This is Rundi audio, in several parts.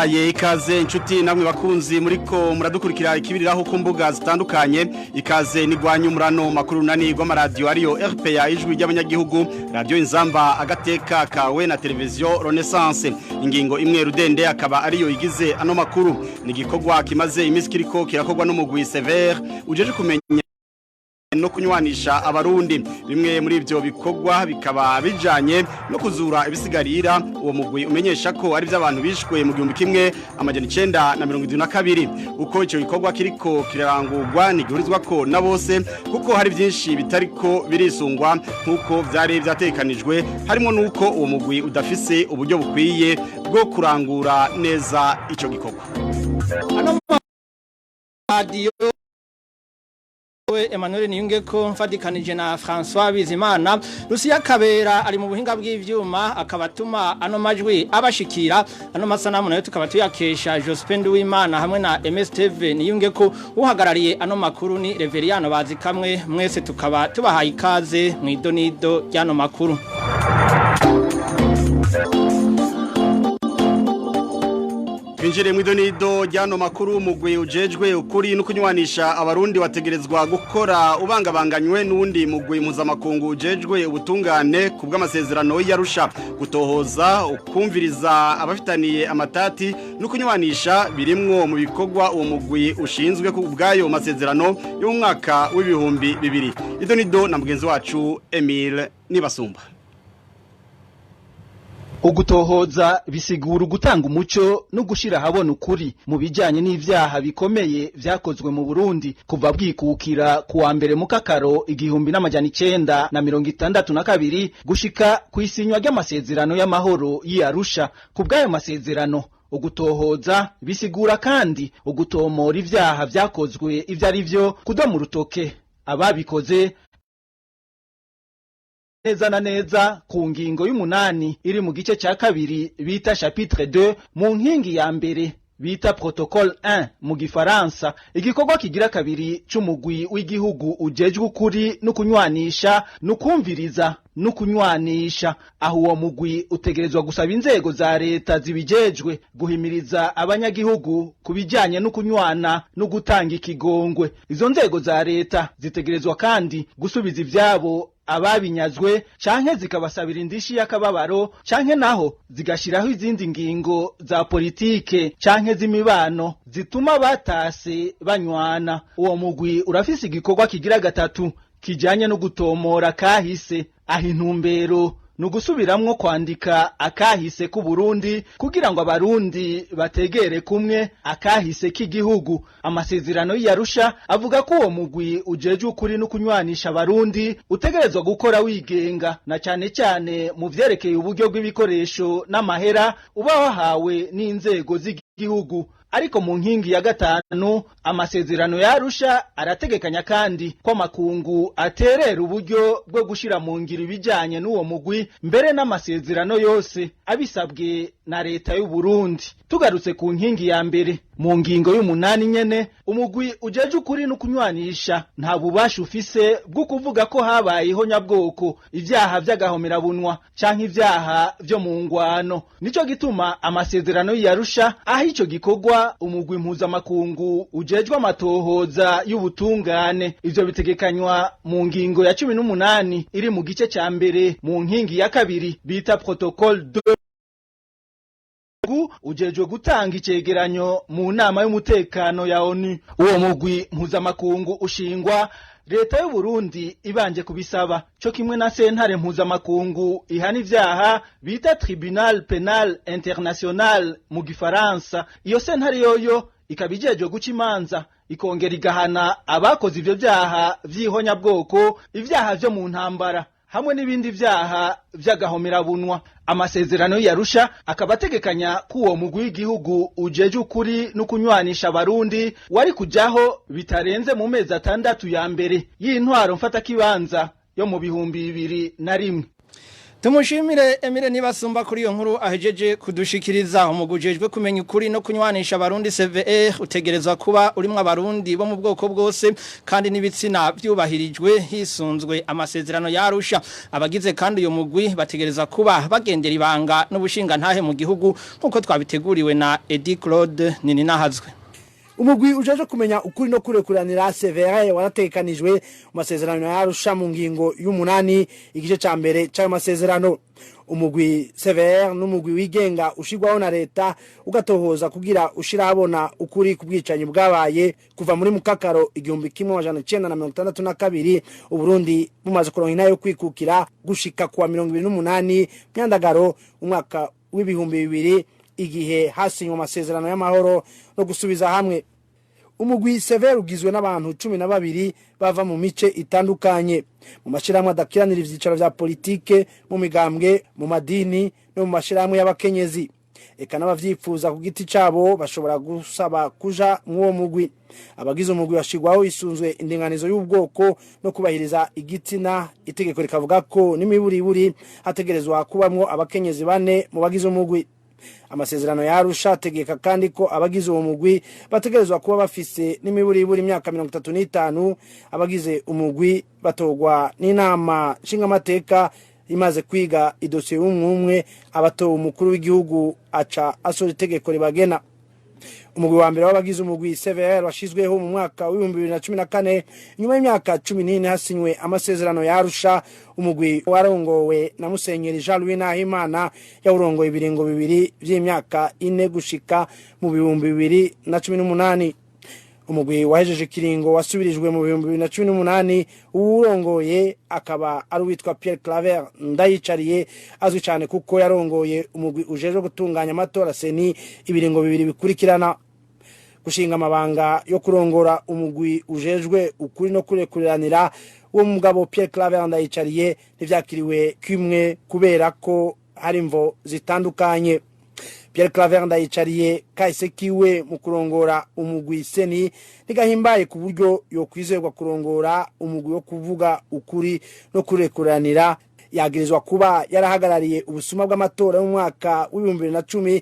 Ndabahaye ikaze inshuti namwe bakunzi muriko muradukurikira ikibiriraho ku mbuga zitandukanye. Ikaze nigwanyu murano makuru nani rw'amaradiyo ariyo RPA, Ijwi ry'Abanyagihugu, Radio Inzamba Agateka Kawe na Televiziyo Renaissance. Ingingo imwe rudende akaba ariyo igize ano makuru ni igikorwa kimaze iminsi kiriko kirakorwa n'umugwi CVR ujeje kumenya no kunywanisha Abarundi. Bimwe muri ivyo bikorwa bikaba bijanye no kuzura ibisigarira uwo mugwi umenyesha ko ari vy'abantu bishwe mu 1972. Uko ico gikorwa kiriko kirarangurwa ntigihurizwa ko na bose, kuko hari vyinshi bitariko birisungwa nk'uko vyari vyatekanijwe, harimo n'uko uwo mugwi udafise uburyo bukwiye bwo kurangura neza ico gikorwa. Ano radiyo we Emmanuel Niyungeko mfadikanije na François Bizimana. Lucia Kabera ari mu buhinga bw'ivyuma, akaba atuma ano majwi abashikira. Ano masanamu nayo tukaba tuyakesha Jospin Duwimana hamwe na MSTV Niyungeko. Uhagarariye ano makuru ni Reveriano Bazikamwe. Mwese tukaba tubahaye ikaze mu idonido ry'ano makuru. Twinjire mu idonido ry'ano makuru. Mugwi ujejwe ukuri no kunywanisha Abarundi wategerezwa gukora ubangabanganywe n'uwundi mugwi mpuzamakungu ujejwe ubutungane ku bw'amasezerano y'Arusha. Gutohoza, ukumviriza abafitaniye amatati no kunywanisha birimwo mu bikorwa uwo mugwi ushinzwe ku bw'ayo masezerano yo mu mwaka w'2000. Idonido na mugenzi wacu Emile Nibasumba. Ugutohoza bisigura ugutanga umuco no gushira ahabona ukuri mu bijanye n'ivyaha bikomeye vyakozwe mu Burundi kuva bwikukira kuwa mbere mu kakaro 1962 gushika kw'isinywa ry'amasezerano y'amahoro y'Arusha. Ku bw'ayo masezerano, ugutohoza bisigura kandi ugutomora ivyaha vyakozwe ivyo ari vyo, kudoma urutoke ababikoze neza na neza ku ngingo y'umunani iri mu gice ca kabiri bita chapitre 2, mu nkingi ya mbere bita protocole 1 mu gifaransa. Igikorwa kigira kabiri c'umugwi w'igihugu ujejwe ukuri no kunywanisha nukumviriza no kunywanisha. Aho uwo mugwi utegerezwa gusaba inzego za leta zibijejwe guhimiriza abanyagihugu ku bijanye no kunywana no gutanga ikigongwe. Izo nzego za leta zitegerezwa kandi gusubiza ivyabo ababinyazwe canke zikabasabira indishi y'akababaro, canke naho zigashiraho izindi ngingo za politike canke z'imibano zituma batase banywana. Uwo mugwi urafise igikorwa kigira gatatu kijanye no gutomora kahise. Aho intumbero ni ugusubiramwo kwandika akahise k'Uburundi kugira ngo Abarundi bategere kumwe akahise k'igihugu. Amasezerano y'Arusha avuga ko uwo mugwi ujejwe ukuri no kunywanisha Abarundi utegerezwa gukora wigenga, na cane cane mu vyerekeye uburyo bw'ibikoresho n'amahera uba wahawe n'inzego z'igihugu. Ariko mu nkingi ya gatanu, amasezerano y'Arusha arategekanya kandi ko amakungu aterera uburyo bwo gushira mu ngiro ibijanye n'uwo mugwi, mbere n'amasezerano yose, abisabwe na leta y'u Burundi. Tugarutse ku nkingi ya mbere mu ngingo y'umunani nyene, umugwi ujeje ukuri no kunywanisha nta bubasha ufise bwo kuvuga ko habayeho nyabwoko, ivyaha vy'agahomerabunwa canke ivyaha vyo mu ngwano. Nico gituma amasezerano y'Arusha aho ico gikorwa umugwi mpuzamakungu ujejwe amatohoza y'ubutungane. Ivyo bitegekanywa mu ngingo ya 18 iri mu gice ca mbere mu nkingi ya kabiri bita protocole 2. Ujejwe gutanga icegeranyo mu nama y'umutekano ya ONU. Uwo mugwi mpuzamakungu ushingwa leta y'u Burundi ibanje kubisaba, co kimwe na sentare mpuzamakungu ihana ivyaha bita Tribunal Penal International mu gifaransa. Iyo sentare yoyo ikaba ijejwe guca imanza ikongera igahana abakoze ivyo vyaha vy'ihonyabwoko, ivyaha vyo mu ntambara hamwe n'ibindi vyaha vy'agahomerabunwa. Amasezerano y'Arusha akaba ategekanya ko uwo mugwi w'igihugu ujeje ukuri no kunywanisha Abarundi wari kujaho bitarenze mu mezi 6 ya mbere y'intwaro mfatakibanza yo mu 2001. Tumushimire Emile Nibasumba kuri iyo nkuru ahejeje kudushikiriza. Umugujejwe kumenya ukuri no kunywanisha abarundi CVR utegerezwa kuba urimwo abarundi bo mu bwoko bwose kandi n'ibitsina byubahirijwe hisunzwe amasezerano yarusha. Abagize kandi uyo mugwi bategerezwa kuba bagendera ibanga n'ubushinga ntahe mu gihugu, nkuko twabiteguriwe na Eddy Claude Nininahazwe. Umugwi ujeje kumenya ukuri no kurekuranira CVR waratekanijwe mu masezerano yarusha mu ngingo y'umunani, igice ca mbere c'ayo masezerano. Umugwi CVR n'umugwi wigenga ushirwaho na leta, ugatohoza kugira ushira habona ukuri ku bwicanyi bwabaye kuva muri mukakaro 1962, Uburundi bumaze kuronka intara yo kwikukira, gushika kuwa 28 Myandagaro umwaka w'2000, igihe hasinywe amasezerano y'amahoro no gusubiza hamwe. Umugwi CVR ugizwe n'abantu 12 bava mu mice itandukanye, mu mashyirahamwe adakiranira ivyicaro vya politike, mu migambwe, mu madini no mu mashyirahamwe y'abakenyezi. Eka n'abavyifuza ku giti cabo bashobora gusaba kuja mw'uwo mugwi. Abagize umugwi bashirwaho hisunzwe indinganizo y'ubwoko no kubahiriza igitsina. Itegeko rikavuga ko n'imiburiburi hategerezwa kubamwo abakenyezi bane mu bagize umugwi. Amasezerano yarusha ategeka kandi ko abagize uwo mugwi bategerezwa kuba bafise n'imiburiburi imyaka 35. Abagize umugwi batorwa n'inama nshingamateka imaze kwiga idosiye y'umwumwe. Abatowe, umukuru w'igihugu aca asohora itegeko ribagena. Umugwi wa mbere w'abagize umugwi CVR washizweho mu mwaka w'2014, nyuma y'imyaka 14 hasinywe amasezerano yarusha. Umugwi warongowe na Musenyeri Jean Louis Nahimana, yawurongoye ibiringo bibiri vy'imyaka 4 gushika mu 2018. Umugwi wahejeje ikiringo wasubirijwe mu 2018, uwurongoye akaba ari uwitwa Pierre Claver Ndayicariye, azwi cyane kuko yarongoye umugwi ujejwe gutunganya amatora CENI ibiringo bibiri bikurikirana. Gushinga amabanga yo kurongora umugwi ujejwe ukuri no kurekuriranira uwo mugabo Pierre Claver Ndayicariye ntivyakiriwe kimwe, kubera ko hari imvo zitandukanye. Pierre Claver Ndayicariye kahise kiwe mu kurongora umugwi CENI ntigahimbaye ku buryo yokwizerwa kurongora umugwi wo kuvuga ukuri no kurekuranira. Yagirizwa kuba yarahagarariye ubusuma bw'amatora y'umwaka w'2010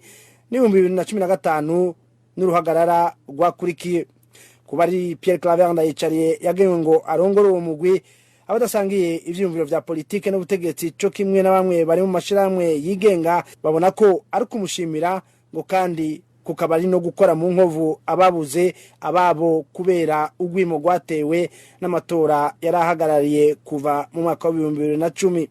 n'2015 n'uruhagarara rwakurikiye. Kuba ari Pierre Claver Ndayicariye yagenwe ngo arongore uwo mugwi, abadasangiye ivyiyumviro vya politike n'ubutegetsi co kimwe na bamwe bari mu mashirahamwe yigenga babona ko ari kumushimira, ngo kandi kukaba ari no gukora mu nkovu ababuze ababo kubera urwimo rwatewe n'amatora yarahagarariye kuva mu mwaka w'2010.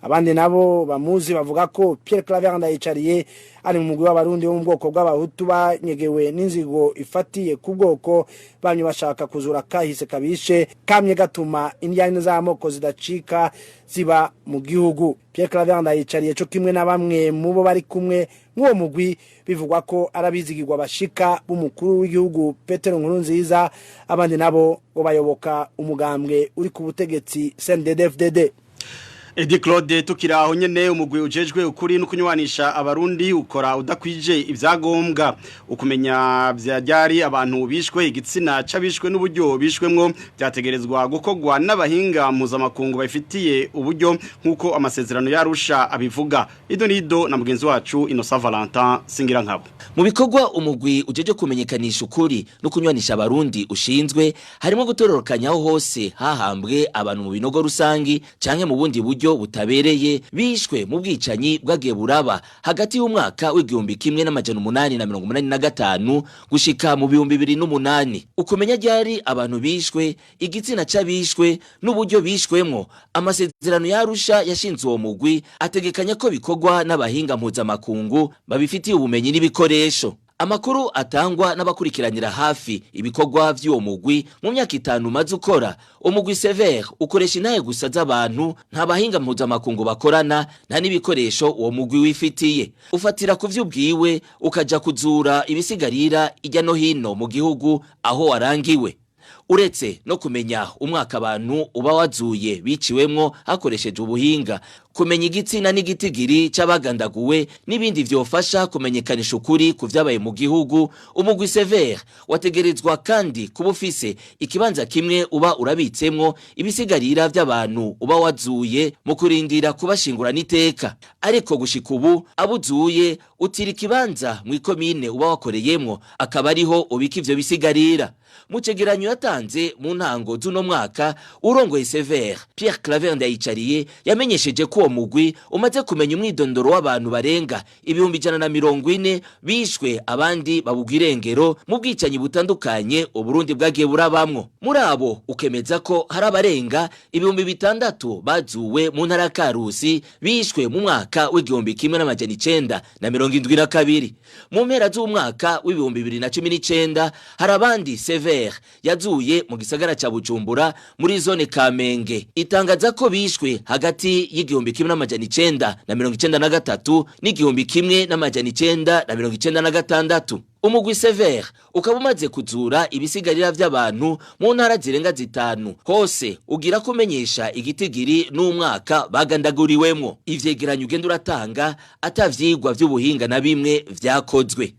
Abandi nabo bamuzi bavuga ko Pierre Claver Ndayicariye ari mu mugwi w'abarundi bo mu bwoko bw'abahutu banyegewe n'inzigo ifatiye ku bwoko, bamye bashaka kuzura kahise kabishe kamye gatuma indyane z'amoko zidacika ziba mu gihugu. Pierre Claver Ndayicariye co kimwe na bamwe mu bo bari kumwe mw'uwo mugwi bivugwa ko arabizigirwa bashika b'umukuru w'igihugu Petero Nkurunziza, abandi nabo ngo bayoboka umugambwe uri ku butegetsi CNDD-FDD. Eddy Claude, tukiraho nyene, umugwi ujejwe ukuri no kunywanisha abarundi ukora udakwije ivyagombwa. Ukumenya vyajyari abantu bishwe, igitsina c'abishwe n'uburyo bishwemwo byategerezwa gukogwa n'abahinga mpuzamakungu bafitiye uburyo, nkuko amasezerano yarusha abivuga. Ido nido na mugenzi wacu Innocent Valentin Singira nkabo. Mu bikorwa umugwi ujeje kumenyekanisha ukuri no kunywanisha abarundi ushinzwe harimo gutororokanya aho hose hahambwe abantu mu binogo rusangi canke mu bundi buryo butabereye, bishwe mu bwicanyi bwagiye buraba hagati y'umwaka w'1885 gushika mu 2008. Ukumenya ryari abantu bishwe, igitsina c'abishwe n'uburyo bishwemwo, amasezerano yarusha yashinze uwo mugwi ategekanya ko bikorwa n'abahinga mpuzamakungu babifitiye ubumenyi n'ibikoresho. Amakuru atangwa n'abakurikiranira hafi ibikorwa vy'uwo mugwi, mu myaka 5 umaze ukora, umugwi CVR ukoresha intahe gusa z'abantu, nta bahinga mpuzamakungu bakorana, nta n'ibikoresho uwo mugwi wifitiye. Ufatira ku vy'ubwiwe, ukaja kuzura ibisigarira irya no hino mu gihugu aho warangiwe. Uretse no kumenya umwaka abantu uba wazuye biciwemwo hakoresheje ubuhinga, kumenya igitsina n'igitigiri c'abagandaguwe n'ibindi vyofasha kumenyekanisha ukuri ku vyabaye mu gihugu, umugwi CVR wategerezwa kandi kuba ufise ikibanza kimwe uba urabitsemwo ibisigarira vy'abantu uba wazuye mu kurindira kubashingura n'iteka. Ariko gushika ubu abuzuye utira ikibanza mw'ikomine uba wakoreyemwo, akaba ariho ubika ivyo bisigarira. Mu cegeranyo yatanze mu ntango z'uno mwaka, urongoye CVR Pierre Claver Ndayicariye yamenyesheje ko uwo mugwi umaze kumenya umwidondoro w'abantu barenga 140,000 bishwe, abandi babugwa irengero mu bwicanyi butandukanye Uburundi bwagiye burabamwo. Muri abo ukemeza ko hari abarenga 6,000 bazuwe mu ntara ya Karusi bishwe mu mwaka w'1972. Mu mpera z'umwaka w'2019 hari abandi CVR yazuye mu gisagara ca Bujumbura muri zone Kamenge, itangaza ko bishwe hagati y'1993 n'1996. Umugwi CVR ukaba umaze kuzura ibisigarira vy'abantu mu ntara zirenga 5 hose, ugira kumenyesha igitigiri n'umwaka bagandaguriwemwo. Ivyegeranyo ugenda uratanga atavyigwa vy'ubuhinga na bimwe vyakozwe.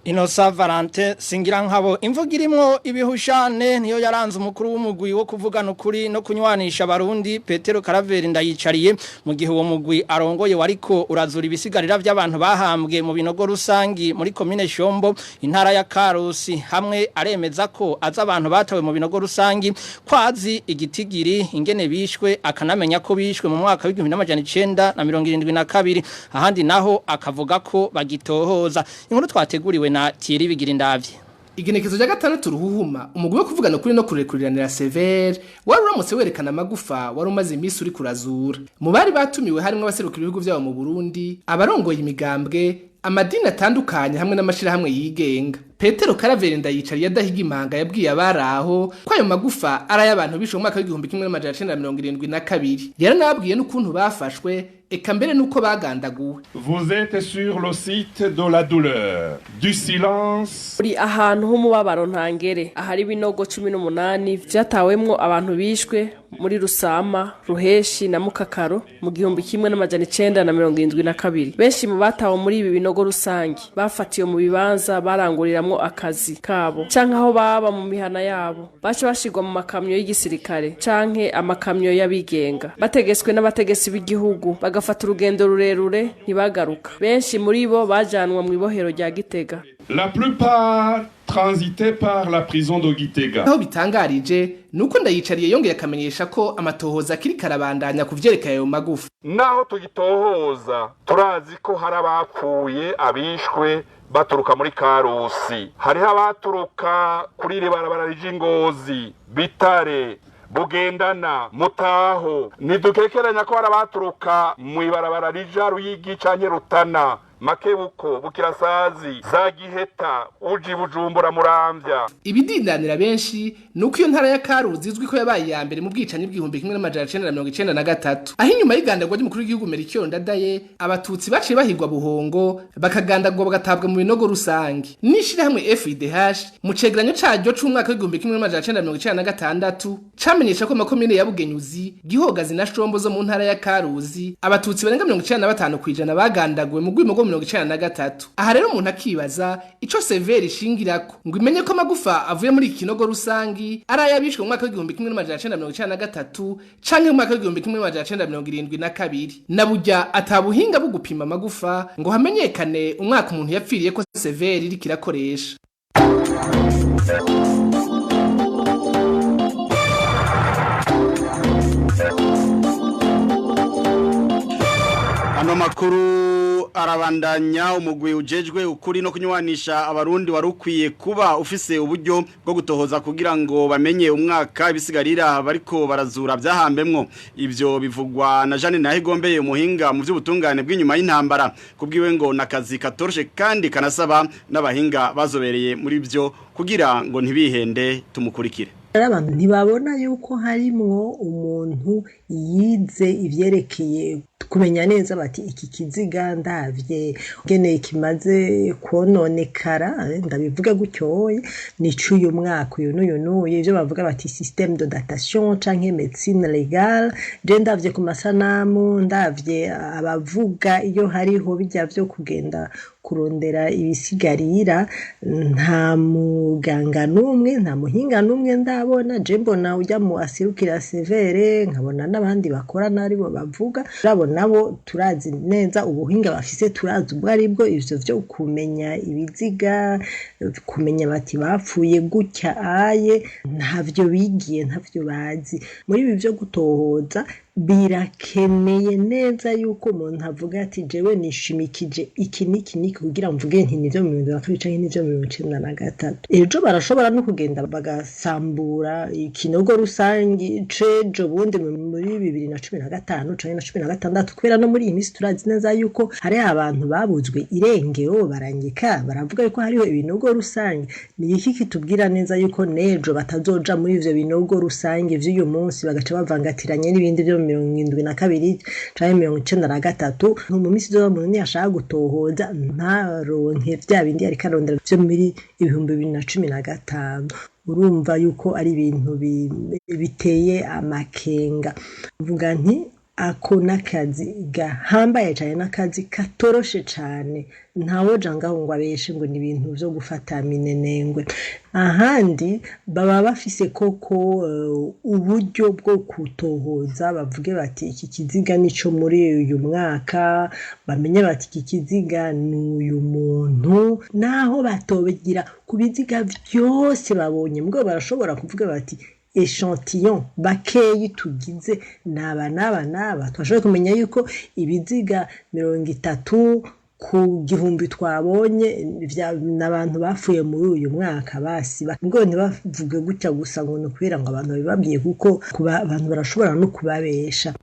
Inosa Valente singira nkabo imvugo irimwo ibihushane niyo yaranze umukuru w'umugwi wo kuvugana ukuri no kunywanisha abarundi Petero Karaveri Ndayicariye, mu gihe uwo mugwi arongoye wariko urazura ibisigarira by'abantu bahambwe mu binogo rusangi muri komine Shombo, intara ya Karusi. Hamwe aremeza ko aza abantu batawe mu binogo rusangi, kwazi igitigiri ingene bishwe, akanamenya ko bishwe mu mwaka w'1972. Ahandi naho akavuga ko bagitohoza. Inkuru twateguriwe na Thierry Bigirindavye. Igenekezo rya 6 ruhuhuma, umugwi wo kuvugana kuri no kurekuriranira CVR wari uramutse werekana amagufa wari umaze iminsi uri kurazura. Mu bari batumiwe harimo abaserukira ibihugu byabo mu Burundi, abarongoye imigambwe, amadini atandukanye hamwe n'amashirahamwe yigenga. Petero Karaveri Ndayicariye adahiga imanga yabwiye abari aho ko ayo magufa ari ay'abantu bishwe mu mwaka w'1972. Yaranababwiye n'ukuntu bafashwe, eka mbere nuko bagandaguwe. Vous êtes sur le site de la douleur, du silence. Uri ahantu h'umubabaro ntangere, ahari ibinogo 18 vyatawemwo abantu bishwe muri Rusama, Ruheshi na Mukakaro mu 1972. Benshi mu batawe muri ibi binogo rusangi bafatiwe mu bibanza baranguriramwo akazi kabo canke aho baba mu mihana yabo. Baca bashirwa mu makamyo y'igisirikare canke amakamyo y'abigenga, bategetswe n'abategetsi b'igihugu, bagafata urugendo rurerure ntibagaruka. Benshi muri bo bajanwa mu ibohero rya Gitega. La plupart transitaient par la prison de Gitega. Aho bitangarije nuko Ndayicariye yongeye akamenyesha ko amatohoza akiri karabandanya kuvyerekeye ayo magufa. Naho tugitohoza turazi ko hari abapfuye, abishwe baturuka muri Karusi, hariho abaturuka kuri iri barabara rija Ingozi, Bitare, Bugendana, Mutaho. Ntidukekeranya ko hari abaturuka mu ibarabara rija Ruyigi canke Rutana, Makebuko, Bukirasazi, za Giheta, uji Bujumbura, Muramvya. Ibidindanira benshi nuko iyo ntara ya Karuzi izwi ko yabaye iya mbere mu bwicanyi bw'1993, aho inyuma y'igandagwa ry'umukuru w'igihugu Melchior Ndadaye abatutsi baciye bahigwa buhongo, bakagandagwa bagatabwa mu binogo rusangi. N'ishirahamwe FIDH mu cegeranyo caryo c'umwaka w'1996 camenyesha ko amakomine ya Bugenyuzi, Gihogazi na Shombo zo mu ntara ya Karuzi abatutsi barenga 95% bagandaguwe mu rwimo rwo 93. Aha rero umuntu akibaza ico CVR ishingirako ngo imenye ko amagufa avuye muri ikinogo rusangi ari ayabishwe mu mwaka w'1993 canke mu mwaka w'1972. Na burya atabuhinga bwo gupima amagufa ngo hamenyekane umwaka umuntu yapfiriye ko CVR iriko irakoresha. Ano makuru arabandanya. Umugwi ujejwe ukuri no kunywanisha abarundi warukwiye kuba ufise uburyo bwo gutohoza kugira ngo bamenye umwaka ibisigarira bariko barazura byahambemwo. Ivyo bivugwa na Jeanne Nahigombeye, umuhinga mu by'ubutungane bw'inyuma y'intambara. Kubwiwe ngo nakazi katoroshe kandi kanasaba n'abahinga bazobereye muri byo kugira ngo ntibihende. Tumukurikire. Abantu ntibabona yuko harimwo umuntu yize ivyerekeye Kumenya neza bati iki kiziga ndavye ngene kimaze kwononekara, ndabivuga gutyoye, ni c'uyu mwaka uyu n'uyu n'uyu, ivyo bavuga bati système de datation canke médecine légale. Je ndavye ku masanamu, ndavye abavuga, iyo hariho bijya vyo kugenda kurondera ibisigarira, nta muganga n'umwe, nta muhinga n'umwe ndabona. Je mbona ujya mu aserukira CVR, nkabona n'abandi bakorana aribo bavuga. Abo nabo turazi neza ubuhinga bafise, turazi ubwo aribwo. Ivyo vyo kumenya ibiziga, kumenya bati bapfuye gutya aye, ntavyo bigiye, ntavyo bazi. Muri ibi vyo gutohoza birakeneye neza yuko umuntu avuga ati jewe nishimikije iki n'iki n'iki kugira mvuge nti nivyo mu 72 canke nivyo mu 93. Ejo barashobora no kugenda bagasambura ikinogo rusangi c'ejo bundi muri 2015 canke na 16, kubera no muri iyi minsi turazi neza yuko hari abantu babuzwe irengero, barangika baravuga yuko hariho ibinogo rusange. Ni iki kitubwira neza yuko nejo batazoja muri ivyo binogo rusange vy'uyu munsi, bagaca bavangatiranye n'ibindi vyo 72 canke 93? Mu minsi izoza umuntu niyashaka gutohoza ntaronke vya bindi yariko arondera vyo muri 2015. Urumva yuko ari ibintu biteye amakenga. Mvuga nti ako n'akazi gahambaye cane, n'akazi katoroshe cane. Ntawoja ngaho ngo abeshe ngo ni ibintu vyo gufata minenengwe. Ahandi baba bafise koko uburyo bwo kutohoza, bavuge bati iki kiziga nico muri uyu mwaka, bamenye bati iki kiziga ni uyu muntu, naho batobigira ku biziga vyose babonye. Mugabo barashobora kuvuga bati échantillon bakeyi tugize naba naba naba, twashoboye kumenya yuko ibiziga 30 ku gihumbi twabonye n'abantu bapfuye muri uyu mwaka. Basi ngo ntibavuge gutya gusa ngo ni ukubera ngo abantu babibabwiye, kuko abantu barashobora no kubabesha.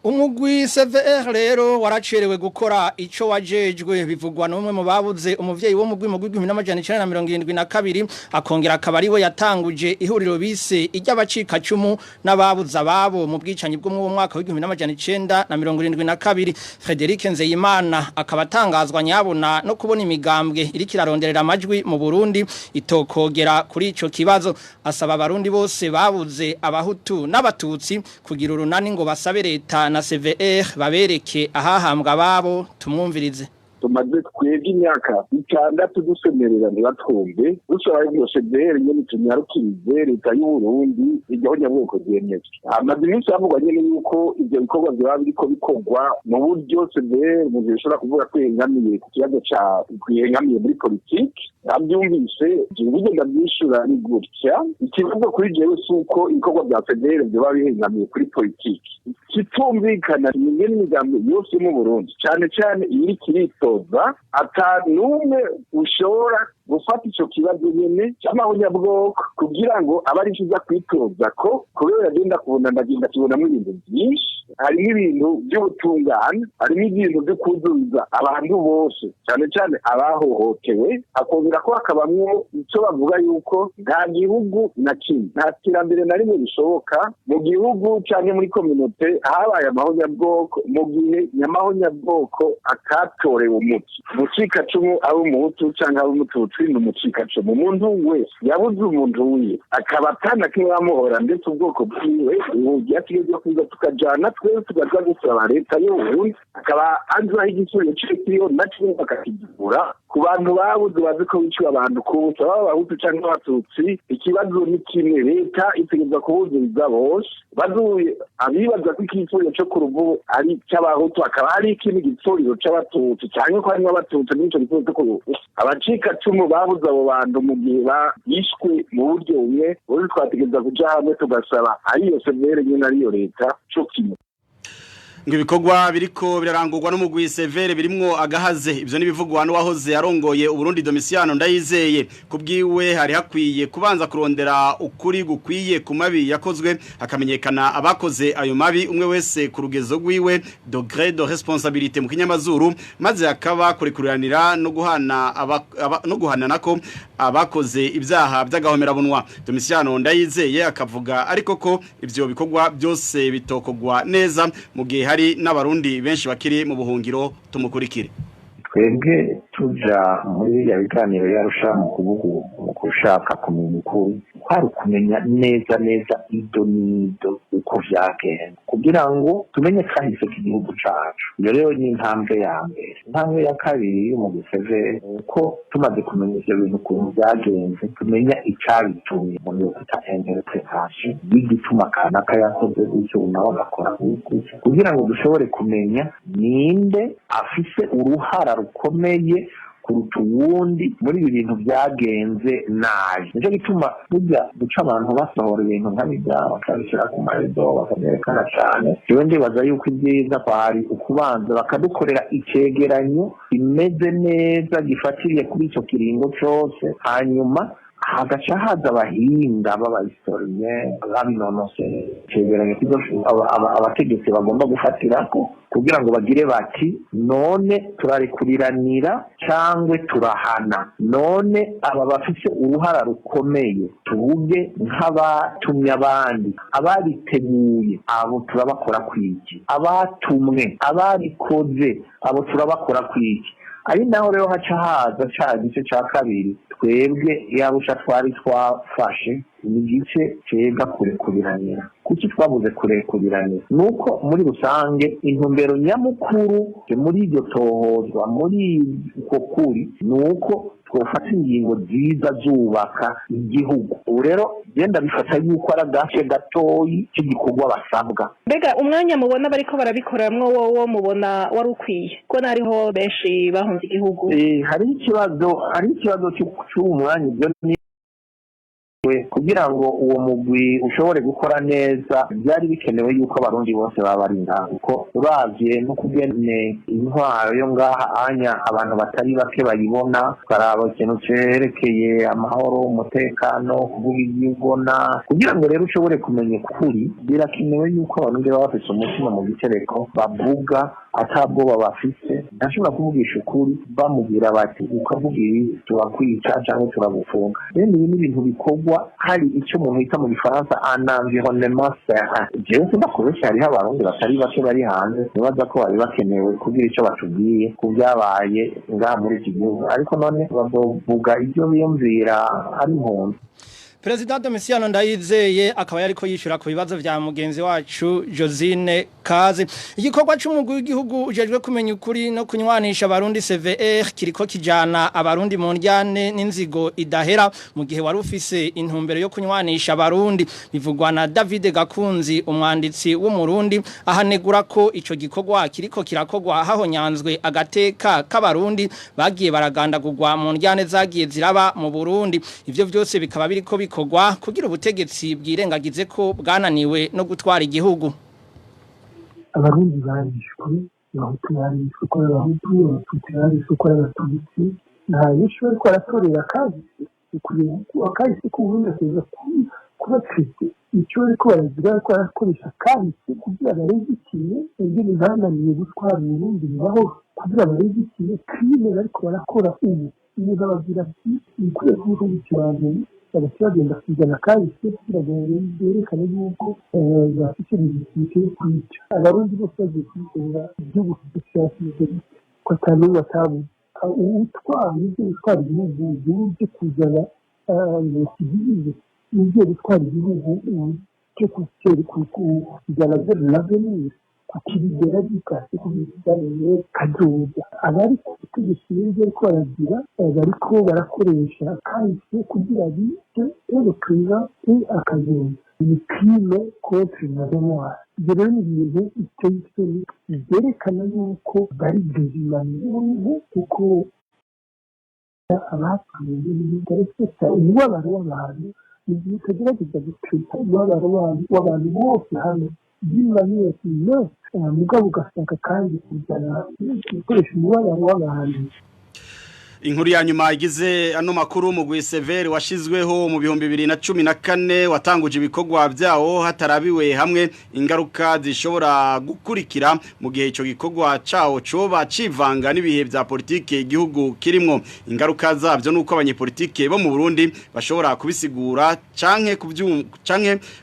Umugwi CVR rero waracerewe gukora ico wajejwe, bivugwa n'umwe mu babuze umuvyeyi wo mugwi mu 1972, akongera akaba ari we yatanguje ihuriro bise iry'abacikacumu n'ababuze ababo mu bwicanyi bwo mu mwaka w'1972. Frederic Nzeyimana akaba atangazwa nyabona no kubona imigambwe iriko iraronderera amajwi mu Burundi itokogera kuri ico kibazo. Asaba abarundi bose babuze abahutu n'abatutsi kugira urunani ngo basabe leta na CVR babereke ahahambwa babo. Tumwumvirize. Tumaze twebwe imyaka 6 dusemerera ntibatwumve, dusaba iyo CVR nyene tunyarukirize leta y'Uburundi iryo nyabwoko ryemezwe. Hamaze iminsi havugwa nyene yuko ivyo bikorwa vyoba biriko bikorwa mu buryo CVR mu gihe bishobora kuvuga ko yengamiye ku kibazo ca yengamiye muri politiki. Nabyumvise uburyo ndabyishura ni gutya: ikibazo kuri jewe si uko ibikorwa vya CVR vyoba bihengamiye kuri politiki. Kitumvikana ni ingene imigambi yose yo mu Burundi, cane cane iyiriko iritoza, ata n'umwe ushobora gufata ico kibazo nyene c'amahonyabwoko kugira ngo abe ari ico kwitoza ko, kubera agenda kubona ndagenda kibonamo ibintu vyinshi. Harimo ibintu by'ubutungane, harimo ibintu byo kuzuza abantu bose, cyane cyane abahohotewe, hakongera ko hakabamwo icyo bavuga yuko nta gihugu na kimwe, nta terambere na rimwe rishoboka mu gihugu cyangwa muri communauté habaye amahonyabwoko mu gihe nyamahonyabwoko atatorewe umuti. Umucikacumu ari umuhutu cyangwa ari umututsi ni umucikacumu. Umuntu wese yabuze umuntu wiwe akaba atana kimwe bamuhora, ndetse ubwoko bwiwe ubu byategetswe kuza tukajana twese tukaza gusaba leta y'Uburundi, akaba azi aho igisubizo kiriyo na kimwe bakakigura ku bantu babuze bazi ko biciwe abantu ku busa, baba abahutu cyangwa abatutsi. Ikibazo ni kimwe: leta itegerezwa kubuzuriza bose. Bazuye abibaza ko igisubizo cyo ku ruvubu ari icy'abahutu, hakaba hari ikindi gisubizo c'abatutsi, cyangwa ko harimo abatutsi n'ico gisubizo cyo ku ruvubu. Abacikacumu babuze abo bantu mu gihe bishwe mu buryo bumwe bose, twategereza kuja hamwe tugasaba ariyo CVR nyene ariyo leta co kimwe. Ngo ibikorwa biriko birarangurwa n'umugwi CVR birimwo agahaze. Ivyo nibivugwa n'uwahoze arongoye Uburundi Domiciano Ndayizeye. Kubwiwe hari hakwiye kubanza kurondera ukuri gukwiye ku mabi yakozwe, hakamenyekana abakoze ayo mabi, umwe wese ku rugezo rwiwe, degré de responsabilité mu kinyamazuru, maze hakaba kurekuranira no guhana no guhana nako abakoze ibyaha by'agahomerabunwa. Domiciano Ndayizeye akavuga ariko ko ivyo bikorwa byose bitokogwa neza mu gihe hari hari n'abarundi benshi bakiri mu buhungiro. Tumukurikire. Twebwe tuja muri biriya biganiro yarusha mu kuvuga, mu gushaka kumenya ukuri, kwari ukumenya neza neza ido n'ido uko vyagenze, kugira ngo tumenye kahise k'igihugu cacu. Iyo rero ni intambwe ya mbere. Intambwe ya kabiri y'umugwi CVR ni uko tumaze kumenya ivyo bintu ukuntu vyagenze, tumenya icabitumye, umuntu yokwita interpretation y'igituma kanaka yakoze gutyo, nawe agakora gutyo, kugira ngo dushobore kumenya ninde afise uruhara rukomeye kuruta uwundi muri ibi bintu byagenze nabi. Nicyo gituma burya guca abantu basohora ibintu nka bijya, bakabishyira ku marezo, bakabyerekana cyane. Jewe ndibaza yuko ibyiza kwari ukubanza bakadukorera icegeranyo kimeze neza, gifatiriye kuri ico kiringo cose, hanyuma hagaca haza abahinga b'aba historiens babinonoseye icegeranyo abategetsi bagomba gufatirako, kugira ngo bagire bati: "None turarekuriranira cangwe turahana? None aba bafise uruhara rukomeye, tuvuge nk'abatumye abandi, ababiteguye, abo turabakora kwiki? Abatumwe, ababikoze, abo turabakora kwiki?" Ari naho rero haca haza ca gice ca kabiri twebwe yabusha twari twafashe, ni igice cega kurekuriranira. Kuki twabuze kurekuriranira? Nuko muri rusange intumbero nyamukuru muri iryo tohozwa, muri uko kuri, ni uko twofata ingingo nziza zubaka igihugu. Ubu rero genda bifata yuko ari agace gatoyi k'igikorwa basabwa. Mbega umwanya mubona bariko barabikoramwo, wowo mubona wari ukwiye, ko hariho benshi bahunze igihugu? Hariho ikibazo cy'uwo mwanya. Ibyo ni kugira ngo uwo mugwi ushobore gukora neza, byari bikenewe yuko abarundi bose baba bari ngaha, kuko uravye no kugene intwaro yo ngaha anya abantu batari bake bayibona, ukaraba ikintu cerekeye amahoro, umutekano, kuvuga ibyo ubona. Kugira ngo rero ushobore kumenya ukuri, birakenewe yuko abarundi baba bafise umutima mu gitereko, bavuga atabwoba bafise. Ntashobora kuvugisha ukuri bamubwira bati: "Ukavuga ibi turakwica cyangwa turagufunga." Rero ibi ni ibintu bikorwa hari icyo umuntu yita mu Gifaransa un environnement serein. Jewe sindakubesha, hariho abarundi batari bake bari hanze nibaza ko bari bakenewe kugira ico batubwiye ku byabaye ngaha muri iki gihugu, ariko none bazovuga ibyo biyumvira ari impunzi? Perezida Domiciano Ndayizeye akaba yariko yishura ku bibazo vya mugenzi wacu Josine Kaze. Igikorwa c'umugwi w'igihugu ujejwe kumenya ukuri no kunywanisha abarundi, CVR, kiriko kijana abarundi mu ndyane n'inzigo idahera, mu gihe wari ufise intumbero yo kunywanisha abarundi. Bivugwa na David Gakunzi, umwanditsi w'umurundi, ahanegura ko ico gikorwa kiriko kirakogwa hahonyanzwe agateka k'abarundi bagiye baragandagurwa mu ndyane zagiye ziraba mu Burundi. Ivyo vyose bikaba biriko bikorwa kugira ubutegetsi bwirengagize ko bwananiwe no gutwara igihugu. Abarundi barishwe, Abahutu barishwe ko ari Abahutu, Abatutsi barishwe ko ari Abatutsi. Nta nyinshi bariko baratorera kahise. Akahise k'Uburundi ateza kuba traité. Icyo bariko baragira, bariko barakoresha kahise kugira barezitime ingene bananiwe gutwara Uburundi mu mahoro, kugira barezitime crime bariko barakora ubu. Umuntu ababwira ati: "Nikwiye kuvuga ikibanza," bagaca bagenda kuzana kahise kugira ngo berekane yuko bafite légitimité yo kwica abarundi bose. Bagiye kubikorera igihugu kidashaka ko ata n'umwe atabuze utwara ibyo gutwara igihugu. Igihugu byo kuzana ngo ibyo gutwara igihugu cyo kujyana l'avenir, kukirigera gikase kubizaniye kazoza. Abari ku butegetsi rero bariko baragira, bariko barakoresha kahise kugira bice le présent et akazoza. Ni crime contre la mémoire. Ibyo rero ni ibintu biteye isoni, byerekana yuko bari déshumanisé, kuko abapfuye ntibarespekta umubabaro w'abantu. Mu gihe utagerageza gutraita umubabaro w'abantu bose hamwe d'une manière neutre, mugabo ugasanga kandi kuzana gukoresha umubabaro w'abantu. Inkuru ya nyuma igize ano makuru mugwi Severe washizweho mu 2014 watanguje ibikorwa byawo hatarabiwe hamwe ingaruka zishobora gukurikira mu gihe ico gikorwa cawo coba civanga n'ibihe vya politike igihugu kirimwo. Ingaruka zavyo nuko abanyepolitike bo mu Burundi bashobora kubisigura canke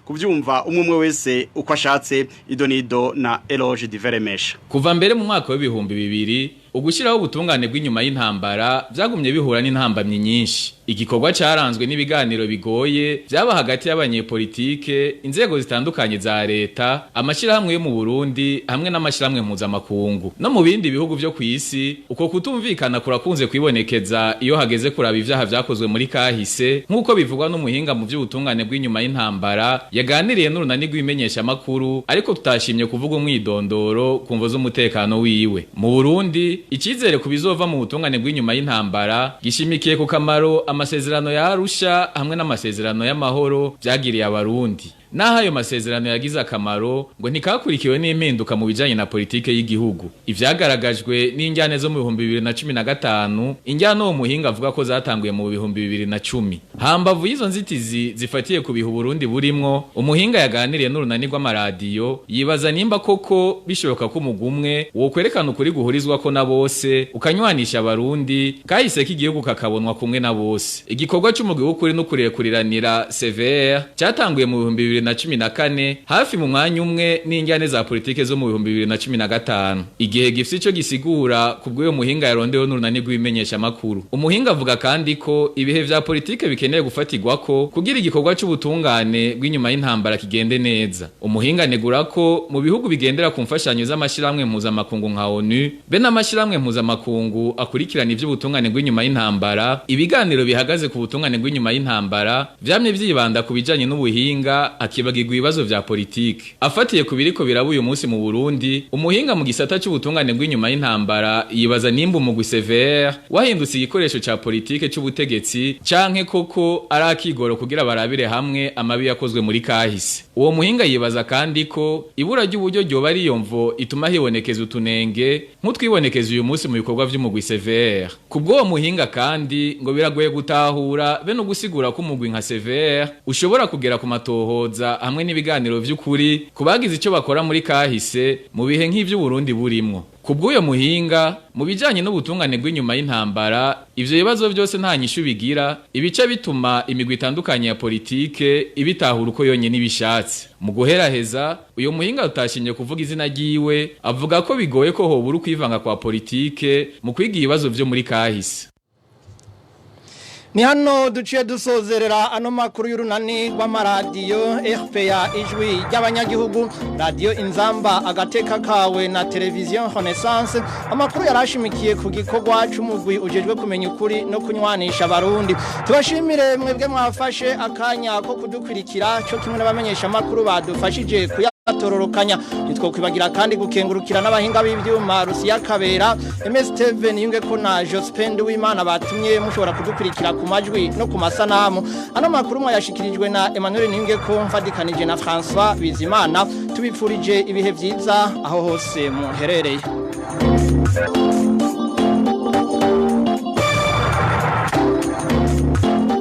kuvyumva umwe wese uko ashatse. Idonido na Eloge Diveremesha. Kuva mbere mu mwaka w'ibihumbi 2000 ugushiraho ubutungane bw'inyuma y'intambara byagumye bihura n'intambamyi nyinshi. Igikorwa caranzwe n'ibiganiro bigoye byaba hagati y'abanyepolitike, inzego zitandukanye za leta, amashirahamwe yo mu Burundi hamwe n'amashirahamwe mpuzamakungu. No mu bindi bihugu vyo kw'isi uko kutumvikana kurakunze kwibonekeza iyo hageze kuraba ivyaha vyakozwe muri kahise, nk'uko bivugwa n'umuhinga mu vy'ubutungane bw'inyuma y'intambara yaganiriye n'urunani rw'imenyesha makuru, ariko tutashimye kuvuga umwidondoro kumvo z'umutekano wiwe. Mu Burundi icizere kubizova mu butungane bw'inyuma y'intambara gishimikiye ku kamaro amasezerano ya Arusha hamwe n'amasezerano y'amahoro byagiriye abarundi. Naho ayo masezerano yagize akamaro ngo ntikakurikiwe n'impinduka mu bijanye na politike y'igihugu. Ivyagaragajwe n'injyane zo mu 2015, injyane uwo muhinga avuga ko zatanguye mu 2010. Hambavu y'izo nzitizi zifatiye ku bihu Burundi burimwo, umuhinga yaganiriye n'urunani rw'amaradiyo yibaza nimba koko bishoboka ko umugumwe wo kwerekana ukuri guhurizwa ko na bose ukanywanisha abarundi kahise k'igihugu kakabonwa kumwe na bose. Igikorwa c'umugwi w'ukuri n'ukurekuriranira CVR cyatanguye mu 2014 hafi mu mwanya umwe n'injyane za politike zo mu 2015. Igihe gifite ico gisigura kubw'uyo muhinga yarondewe n'urunani rw'imenyesha makuru. Umuhinga avuga kandi ko ibihe vya politike bikeneye gufatirwa ko kugira igikorwa c'ubutungane bw'inyuma y'intambara kigende neza. Umuhinga anegura ko mu bihugu bigendera ku mfashanyo z'amashirahamwe mpuzamakungu nka ONU be n'amashirahamwe mpuzamakungu akurikirana ivy'ubutungane bw'inyuma y'intambara, ibiganiro bihagaze ku butungane bw'inyuma y'intambara vyamye vyibanda ku bijanye n'ubuhinga akibagirwa ibibazo vya politike. Afatiye ku biriko biraba uyu munsi mu Burundi, umuhinga mu gisata c'ubutungane bw'inyuma y'intambara yibaza nimba umugwi CVR wahindutse igikoresho ca politike c'ubutegetsi canke koko ari akigoro kugira barabire hamwe amabi yakozwe muri kahise. Uwo muhinga yibaza kandi ko ibura ry'uburyo ryoba ari iyo mvo ituma hibonekeza utunenge nk'utwibonekeza uyu munsi mu bikorwa vy'umugwi CVR. Kubw'uwo muhinga kandi ngo biragoye gutahura be no gusigura ko umugwi nka CVR ushobora kugera ku matohoza hamwe n'ibiganiro vy'ukuri kubagize ico bakora muri kahise mu bihe nk'ivyo Burundi burimwo. Kubw'uyo muhinga mu bijanye n'ubutungane bw'inyuma y'intambara ivyo bibazo byose nta nyishu bigira, ibice bituma imigwi itandukanye ya politike ibitahura uko yonyene ibishatse. Mu guheraheza uyo muhinga utashinye kuvuga izina ryiwe avuga ko bigoye ko hobura kwivanga kwa politike mu kwiga ibibazo vyo muri kahise. Ni hano duciye dusozerera ano makuru y'urunani rw'amaradiyo RPA ijwi ry'abanyagihugu, radio Inzamba agateka kawe na televiziyo Renaissance. Amakuru yarashimikiye ku gikorwa c'umugwi ujejwe kumenya ukuri no kunywanisha abarundi. Tubashimire mwebwe mwafashe akanya ko kudukwirikira cyo kimwe n'abamenyesha makuru badufashije kuyatororokanya. Nitwo kwibagira kandi gukengurukira n'abahinga b'ivyuma Rusiya Kabera, MSTV niyunge ko na Jospin Wimana batumye mushobora kudukurikira ku majwi no ku masanamu. Ano makuru mwayashikirijwe na Emmanuel Niyunge ko mfadikanije na François Bizimana. Tubipfurije ibihe vyiza aho hose muherereye.